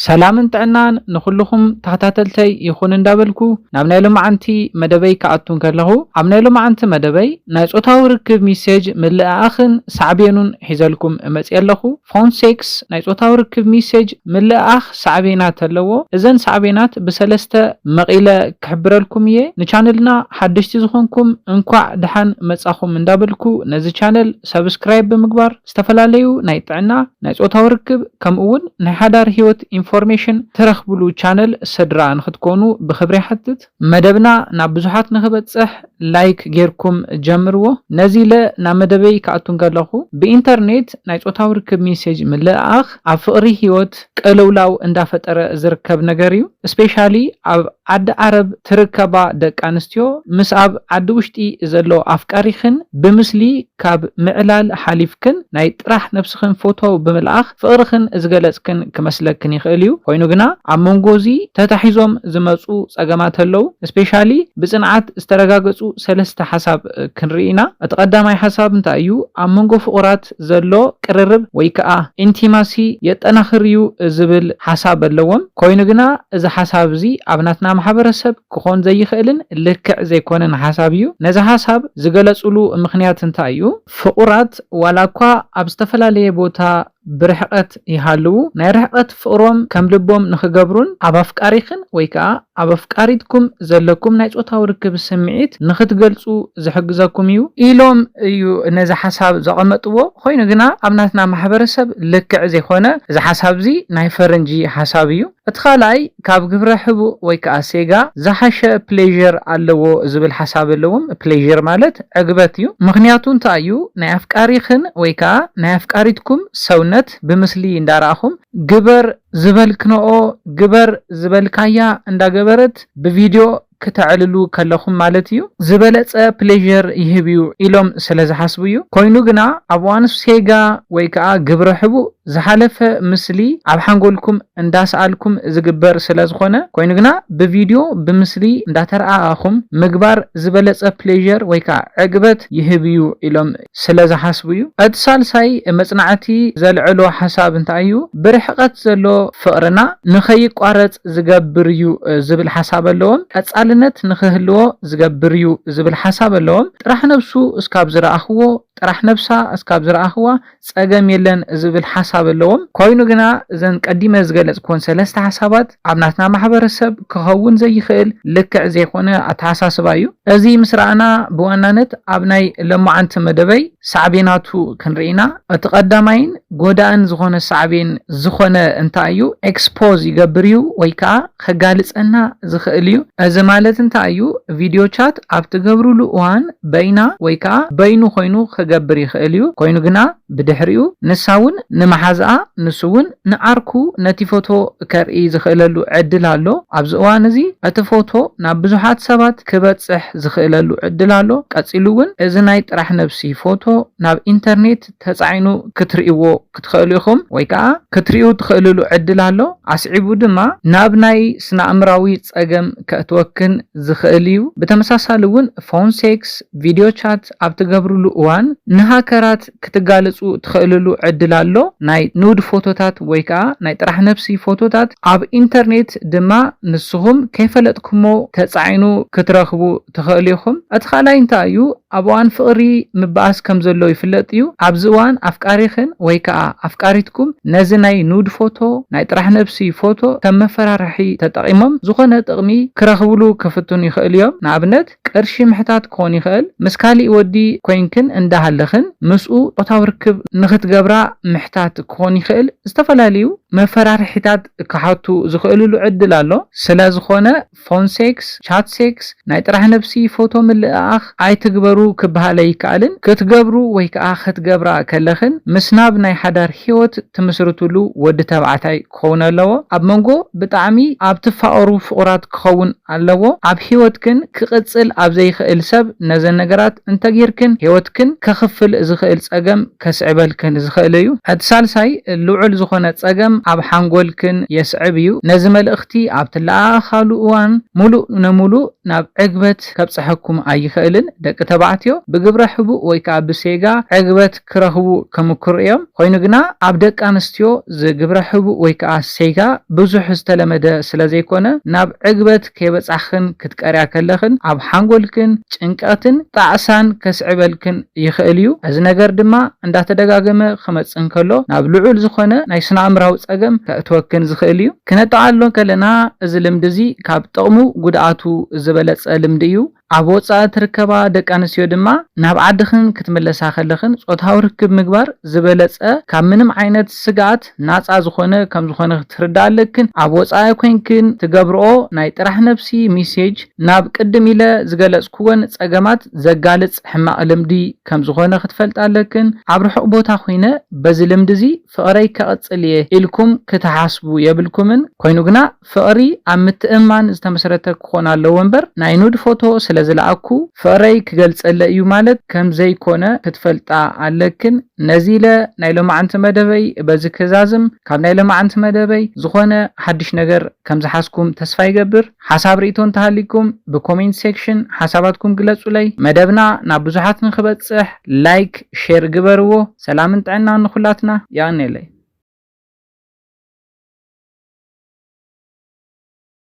ሰላምን ጥዕናን ንኹልኹም ተኸታተልተይ ይኹን እንዳበልኩ፣ ናብ ናይ ሎማዓንቲ መደበይ ክኣቱ እንከለኹ፣ ኣብ ናይ ሎማዓንቲ መደበይ ናይ ጾታዊ ርክብ ሚሴጅ ምልእኣኽን ሳዕቤኑን ሒዘልኩም እመጽእ ኣለኹ። ፎን ሴክስ ናይ ጾታዊ ርክብ ሚሴጅ ምልእኣኽ ሳዕቤናት ኣለዎ። እዘን ሳዕቤናት ብሰለስተ መቒለ ክሕብረልኩም እየ። ንቻነልና ሓደሽቲ ዝኾንኩም እንኳዕ ደሓን መጻኹም እንዳበልኩ፣ ነዚ ቻነል ሰብስክራይብ ብምግባር ዝተፈላለዩ ናይ ጥዕና፣ ናይ ጾታዊ ርክብ፣ ከምኡ እውን ናይ ሓዳር ህይወት ኢንፎርሜሽን ትረኽብሉ ቻነል ስድራ ንኽትኮኑ ብኽብሪ ይሓትት። መደብና ናብ ብዙሓት ንኽበጽሕ ላይክ ጌርኩም ጀምርዎ። ነዚ ኢለ ናብ መደበይ ክኣቱ እንከለኹ፣ ብኢንተርኔት ናይ ጾታዊ ርክብ ሚሴጅ ምልእኣኽ ኣብ ፍቕሪ ህይወት ቅልውላው እንዳፈጠረ ዝርከብ ነገር እዩ። ስፔሻሊ ኣብ ዓዲ ዓረብ ትርከባ ደቂ ኣንስትዮ፣ ምስ ኣብ ዓዲ ውሽጢ ዘሎ ኣፍቃሪኽን ብምስሊ ካብ ምዕላል ሓሊፍክን ናይ ጥራሕ ነብስኽን ፎቶ ብምልኣኽ ፍቕርኽን ዝገለጽክን ክመስለክን ይኽእል እዩ። ኮይኑ ግና ኣብ መንጎ እዚ ተታሒዞም ዝመጹ ጸገማት ኣለዉ። ስፔሻሊ ብጽንዓት ዝተረጋገጹ ሰለስተ ሓሳብ ክንርኢ ኢና። እቲ ቀዳማይ ሓሳብ እንታይ እዩ? ኣብ መንጎ ፍቑራት ዘሎ ቅርርብ ወይ ከኣ ኢንቲማሲ የጠናኽር እዩ ዝብል ሓሳብ ኣለዎም። ኮይኑ ግና እዚ ሓሳብ እዚ ኣብ ናትና ማሕበረሰብ ክኾን ዘይኽእልን ልክዕ ዘይኮነን ሓሳብ እዩ። ነዚ ሓሳብ ዝገለጽሉ ምኽንያት እንታይ እዩ? ፍቑራት ዋላ እኳ ኣብ ዝተፈላለየ ቦታ ብርሕቐት ይሃልዉ፣ ናይ ርሕቐት ፍቕሮም ከም ልቦም ንኽገብሩን ኣብ ኣፍቃሪኽን ወይ ከኣ ኣብ ኣፍቃሪትኩም ዘለኩም ናይ ጾታዊ ርክብ ስምዒት ንኽትገልጹ ዝሕግዘኩም እዩ ኢሎም እዩ ነዚ ሓሳብ ዘቐመጥዎ። ኮይኑ ግና ኣብ ናትና ማሕበረሰብ ልክዕ ዘይኮነ፣ እዚ ሓሳብ እዚ ናይ ፈረንጂ ሓሳብ እዩ። እቲ ካልኣይ፣ ካብ ግብረ ሕቡእ ወይ ከኣ ሴጋ ዝሓሸ ፕሌዥር ኣለዎ ዝብል ሓሳብ ኣለዎም። ፕሌዥር ማለት ዕግበት እዩ። ምኽንያቱ እንታይ እዩ? ናይ ኣፍቃሪኽን ወይ ከኣ ናይ ኣፍቃሪትኩም ሰውነት ብምስሊ እንዳረኣኹም፣ ግበር ዝበልክንኦ፣ ግበር ዝበልካያ እንዳገበረት ብቪድዮ ክተዕልሉ ከለኹም ማለት እዩ፣ ዝበለጸ ፕሌዥር ይህብ እዩ ኢሎም ስለ ዝሓስቡ እዩ። ኮይኑ ግና ኣብ እዋን ሴጋ ወይ ከኣ ግብረ ሕቡእ ዝሓለፈ ምስሊ ኣብ ሓንጎልኩም እንዳሰኣልኩም ዝግበር ስለ ዝኾነ፣ ኮይኑ ግና ብቪድዮ ብምስሊ እንዳተረኣኣኹም ምግባር ዝበለጸ ፕሌዥር ወይ ከኣ ዕግበት ይህብ እዩ ኢሎም ስለ ዝሓስቡ እዩ። እቲ ሳልሳይ መጽናዕቲ ዘልዕሎ ሓሳብ እንታይ እዩ? ብርሕቐት ዘሎ ፍቕርና ንኸይቋረጽ ዝገብር እዩ ዝብል ሓሳብ ኣለዎም። ቀጻልነት ንኽህልዎ ዝገብር እዩ ዝብል ሓሳብ ኣለዎም። ጥራሕ ነብሱ እስካብ ዝረኣኽዎ፣ ጥራሕ ነብሳ እስካብ ዝረኣኽዋ ጸገም የለን ዝብል ሓሳብ ኣለዎም። ኮይኑ ግና እዘን ቀዲመ ዝገለጽኩወን ሰለስተ ሓሳባት ኣብ ናትና ማሕበረሰብ ክኸውን ዘይኽእል ልክዕ ዘይኮነ ኣተሓሳስባ እዩ። እዚ ምስ ረኣና ብዋናነት ኣብ ናይ ለማዓንቲ መደበይ ሳዕቤናቱ ክንርኢ ኢና። እቲ ቀዳማይን ጎዳእን ዝኾነ ሳዕቤን ዝኾነ እንታይ እዩ? ኤክስፖዝ ይገብር እዩ ወይ ከኣ ከጋልጸና ዝኽእል እዩ። እዚ ማለት እንታይ እዩ? ቪድዮ ቻት ኣብ ትገብሩሉ እዋን በይና ወይ ከኣ በይኑ ኮይኑ ክገብር ይኽእል እዩ። ኮይኑ ግና ብድሕሪኡ ንሳ እውን ንመሓዝኣ፣ ንሱ እውን ንዓርኩ ነቲ ፎቶ ከርኢ ዝኽእለሉ ዕድል ኣሎ። ኣብዚ እዋን እዚ እቲ ፎቶ ናብ ብዙሓት ሰባት ክበጽሕ ዝኽእለሉ ዕድል ኣሎ። ቀጺሉ እውን እዚ ናይ ጥራሕ ነብሲ ፎቶ ናብ ኢንተርኔት ተጻዒኑ ክትርእይዎ ክትኽእሉ ኢኹም፣ ወይ ከኣ ክትርእዩ ትኽእልሉ ዕድል ኣሎ። ኣስዒቡ ድማ ናብ ናይ ስነ ኣእምራዊ ጸገም ከእትወክን ዝኽእል እዩ። ብተመሳሳሊ እውን ፎን ሴክስ፣ ቪድዮ ቻት ኣብ ትገብርሉ እዋን ንሃከራት ክትጋለጹ ትኽእልሉ ዕድል ኣሎ። ናይ ኑድ ፎቶታት ወይ ከኣ ናይ ጥራሕ ነብሲ ፎቶታት ኣብ ኢንተርኔት ድማ ንስኹም ከይፈለጥኩሞ ተጻዒኑ ክትረኽቡ ትኽእሉ ኢኹም። እቲ ካልኣይ እንታይ እዩ? ኣብ እዋን ፍቕሪ ምብኣስ ከም ዘሎ ይፍለጥ እዩ። ኣብዚ እዋን ኣፍቃሪኽን ወይ ከኣ ኣፍቃሪትኩም ነዚ ናይ ኑድ ፎቶ፣ ናይ ጥራሕ ነብሲ ፎቶ ከም መፈራርሒ ተጠቒሞም ዝኾነ ጥቕሚ ክረኽብሉ ክፍትኑ ይኽእሉ እዮም። ንኣብነት ቅርሺ ምሕታት ክኾን ይኽእል። ምስ ካሊእ ወዲ ኮይንክን እንዳሃለኽን ምስኡ ጾታዊ ርክብ ንኽትገብራ ምሕታት ክኾን ይኽእል። ዝተፈላለዩ መፈራርሒታት ክሓቱ ዝኽእልሉ ዕድል ኣሎ። ስለ ዝኾነ ፎን ሴክስ፣ ቻት ሴክስ፣ ናይ ጥራሕ ነብሲ ፎቶ ምልእኣኽ ኣይትግበሩ ክበሃል ኣይከኣልን። ክትገብሩ ወይ ከኣ ክትገብራ ከለኽን ምስ ናብ ናይ ሓዳር ህይወት ትምስርትሉ ወዲ ተባዕታይ ክኸውን ኣለዎ። ኣብ መንጎ ብጣዕሚ ኣብ ትፋቐሩ ፍቑራት ክኸውን ኣለዎ። ኣብ ህይወትክን ክቕጽል ኣብ ዘይኽእል ሰብ ነዘን ነገራት እንተጌርክን ህይወትክን ከኽፍል ዝኽእል ጸገም ከስዕበልክን ዝኽእል እዩ። እቲ ሳልሳይ ልዑል ዝኾነ ጸገም ኣብ ሓንጎልክን የስዕብ እዩ። ነዚ መልእኽቲ ኣብ ትለኣኣኻሉ እዋን ሙሉእ ነሙሉእ ናብ ዕግበት ከብጽሐኩም ኣይኽእልን። ደቂ ተባዕትዮ ብግብረ ሕቡእ ወይ ከዓ ብሴጋ ዕግበት ክረኽቡ ከምክሩ እዮም። ኮይኑ ግና ኣብ ደቂ ኣንስትዮ እዚ ግብረ ሕቡእ ወይ ከዓ ሴጋ ብዙሕ ዝተለመደ ስለ ዘይኮነ ናብ ዕግበት ከይበጻሕኽን ክትቀርያ ከለኽን ኣብ ሓንጎልክን ጭንቀትን ጣዕሳን ከስዕበልክን ይኽእል እዩ። እዚ ነገር ድማ እንዳተደጋገመ ክመጽእ እንከሎ ናብ ልዑል ዝኾነ ናይ ስነ-ኣእምራዊ ጸገም ከእትወክን ዝኽእል እዩ። ክነጠቓሎ ከለና እዚ ልምዲ እዚ ካብ ጥቕሙ ጉድኣቱ ዝበለጸ ልምዲ እዩ። ኣብ ወጻኢ ትርከባ ደቂ ኣንስትዮ ድማ ናብ ዓድኽን ክትምለሳ ከለኽን ጾታዊ ርክብ ምግባር ዝበለጸ ካብ ምንም ዓይነት ስግኣት ናጻ ዝኾነ ከም ዝኾነ ክትርዳእ ኣለክን። ኣብ ወጻኢ ኮይንክን ትገብርኦ ናይ ጥራሕ ነብሲ ሚሴጅ ናብ ቅድም ኢለ ዝገለጽኩወን ጸገማት ዘጋልጽ ሕማቕ ልምዲ ከም ዝኾነ ክትፈልጣ ኣለክን። ኣብ ርሑቕ ቦታ ኮይነ በዚ ልምዲ እዚ ፍቕረይ ከቐጽል እየ ኢልኩም ክትሓስቡ የብልኩምን። ኮይኑ ግና ፍቕሪ ኣብ ምትእምማን ዝተመስረተ ክኾን ኣለዎ እምበር ናይ ኑድ ፎቶ ስለ ዝለኣኩ ፍቕረይ ክገልጸለ እዩ ማለት ከም ዘይኮነ ክትፈልጣ ኣለክን። ነዚ ኢለ ናይ ሎማዓንቲ መደበይ በዚ ክዛዝም። ካብ ናይ ሎማዓንቲ መደበይ ዝኾነ ሓድሽ ነገር ከም ዝሓዝኩም ተስፋ ይገብር። ሓሳብ ርእይቶ እንተሃሊኩም ብኮሜንት ሴክሽን ሓሳባትኩም ግለጹለይ። መደብና ናብ ብዙሓት ንክበጽሕ ላይክ፣ ሼር ግበርዎ። ሰላምን ጥዕናን ንኹላትና። የቐንየለይ።